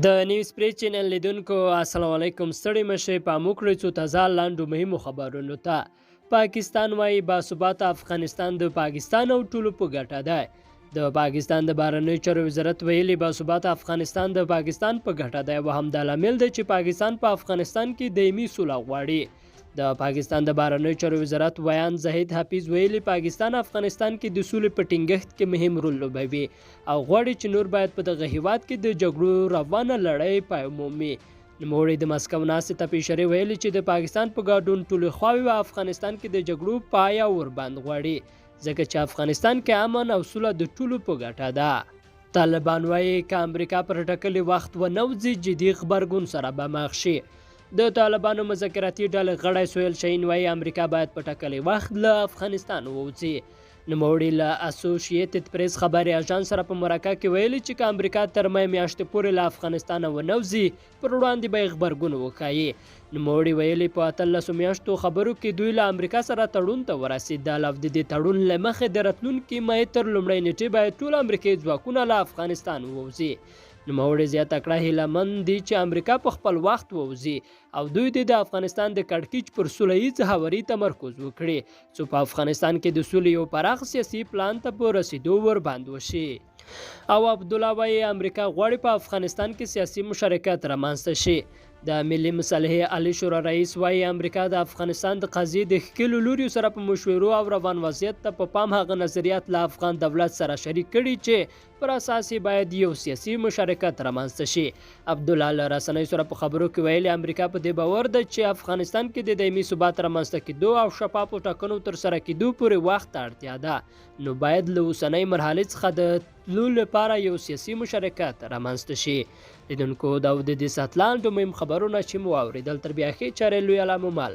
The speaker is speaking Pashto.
د نیوز پرې چینل لیدونکو السلام علیکم، ستړي مشه. پام وکړئ څو تازه لاندو مهمو خبرونو ته. پاکستان وايي باثباته افغانستان د پاکستان او ټولو په ګټه دی. د پاکستان د بهرنیو چارو وزارت ویلي باثباته افغانستان د پاکستان په ګټه دی او همدا لامل دی چې پاکستان په افغانستان کې دایمي سوله غواړي. د پاکستان د بهرنیو چارو وزارت ویاند زاهد حفیظ ویلي پاکستان افغانستان کې د سولې په ټینګښت کې مهم رول لوبوي او غواړي چې نور باید په دغه هیواد کې د جګړو روانه لړۍ پای ومومي. نوموړي د مسکو ناستې ته په اشارې ویلي چې د پاکستان په ګډون ټولې خواوې په افغانستان کې د جګړو پای او اوربند غواړي، ځکه چې افغانستان کې امن او سوله د ټولو په ګټه ده. طالبان وايي که امریکا پر ټاکلي وخت ونه وځي، جدي غبرګون سره به مخ شي. د طالبانو مذاکراتي ډلې غړی سهیل شاهین وايي امریکا باید په ټاکلي وخت له افغانستان ووځي. نوموړي له اسوشیتد پریس خبري اژانس سره په مرکه کې ویلي چې که امریکا تر مې میاشتې پورې له افغانستانه ونه وځي، پر وړاندې به یې غبرګون وښيي. نوموړي ویلي په 18 میاشتو خبرو کې دوی له امریکا سره تړون ته ورسېدل او د دې تړون له مخې د راتلونکي مې تر لومړۍ نېټې باید ټول امریکایي ځواکونه له افغانستان ووځي. نوموړي زیاته کړه هیله مند دي چې امریکا په خپل وخت ووځي او دوی دې د افغانستان د کړکیچ پر سوله ییز هواري تمرکز وکړي، څو په افغانستان کې د سولې یو پراخ سیاسي پلان ته په رسیدو وربند وشي. او عبدالله وايي امریکا غواړي په افغانستان کې سیاسي مشارکت رامنځته شي. د ملي مصالحې عالي شورا رئیس وايي امریکا د افغانستان د قضیې د ښکېلو لوریو سره په مشورو او روان وضعیت ته په پام هغه نظریات له افغان دولت سره شریک کړي چې پر اساس یې باید یو سیاسي مشارکت رامنځته شي. عبدالله له رسنیو سره په خبرو کې ویلي امریکا په دې باور ده چې افغانستان کې د دایمي ثبات رامنځته کېدو او شفافو ټاکنو ترسره کېدو پورې وخت ته اړتیا ده، نو باید له اوسنۍ مرحلې څخه د تلو لپاره یو سیاسي مشارکت رامنځته شي. لیدونکو، دا و د دې ساعت لاندو مهم خبرونه چې مو واورېدل. تر بیا ښې چارې، لوی الله مو مل.